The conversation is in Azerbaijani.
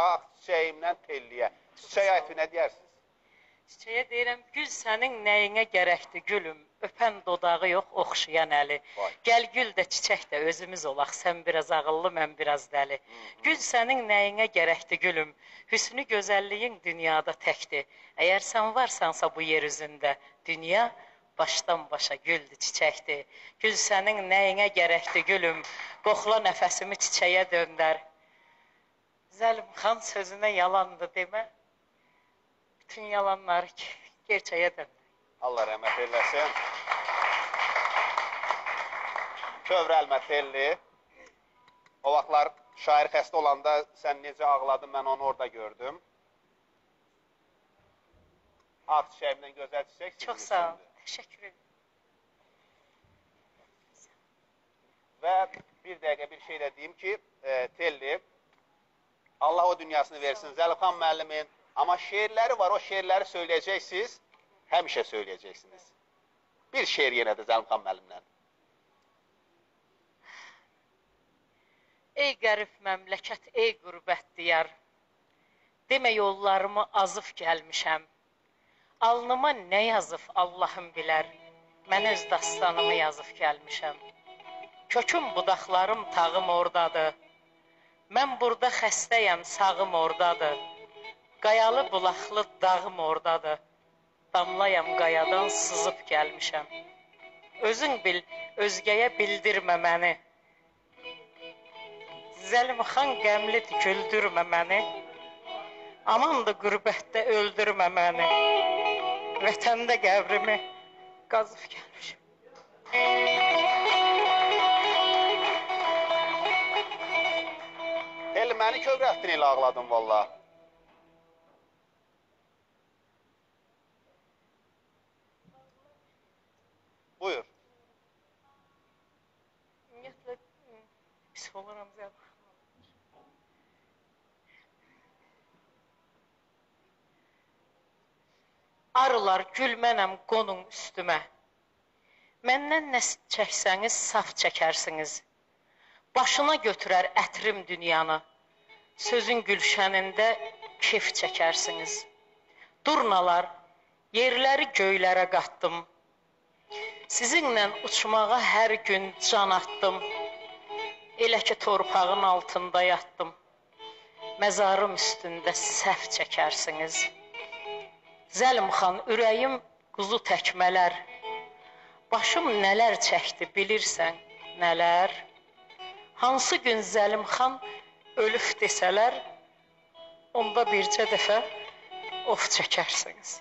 Ağ çiçəyimdən Telliyə. Çiçəyə aid nə deyərsiniz? Çiçəyə deyirəm, gül sənin nəyinə gərəkdir gülüm, öpən dodağı yox, oxşayan əli. Vay. Gəl gül də çiçək də özümüz olaq, sən biraz ağıllı, mən biraz dəli. Gül sənin nəyinə gərəkdir gülüm, hüsnü gözəlliyin dünyada təkdir. Əgər sən varsansa bu yer üzündə, dünya başdan başa güldür, çiçəkdir. Gül sənin nəyinə gərəkdir gülüm, qoxla nəfəsimi çiçəyə döndər. Zəlimxan sözünə yalandı demə. Bütün yalanları gerçəyə döndü. Allah rəhmət eləsin. Kövrəlmə Telli. O vaxtlar şair xəstə olanda sən necə ağladın, mən onu orada gördüm. Ağ çiçəyimdən gözəl çiçək sizin Çox sağ ol. üçündür. Təşəkkür edirəm. Və bir dəqiqə bir şey də deyim ki, Telli, Allah o dünyasını versin Zəlimxan müəllimin, amma şeirləri var, o şeirləri söyləyəcəksiniz, həmişə söyləyəcəksiniz. Bir şeir yenə də Zəlimxan müəllimdən. Ey qərib məmləkət, ey qürbət diyar, demə yollarımı azıb gəlmişəm. Alnıma nə yazıb Allahım bilər, mən öz dastanımı yazıb gəlmişəm. Köküm budaqlarım tağım ordadır, mən burada xəstəyəm, sağım ordadır. Qayalı bulaqlı dağım ordadır, damlayam qayadan sızıb gəlmişəm. Özün bil, özgəyə bildirmə məni. Zəlimxan qəmlidir, güldürmə məni. Amandır qürbətdə öldürmə məni. Vətəndə qəbrimi qazıb gəlmişəm. Telli, məni kövrəltdin elə ağladın valla. Buyur. Ümumiyyətlə, pis oluram Zəlimxan. Arılar, gül mənəm, qonun üstümə. Məndən nə çəksəniz, saf çəkərsiniz. Başına götürər ətrim dünyanı. Sözün gülşənində kef çəkərsiniz. Durnalar, yerləri göylərə qatdım. Sizinlə uçmağa hər gün can atdım. Elə ki, torpağın altında yatdım. Məzarım üstündə səhv çəkərsiniz. Zəlimxan, ürəyim quzu təkmələr. Başım nələr çəkdi, bilirsən, nələr. Hansı gün Zəlimxan ölüb desələr, onda bircə dəfə of çəkərsiniz.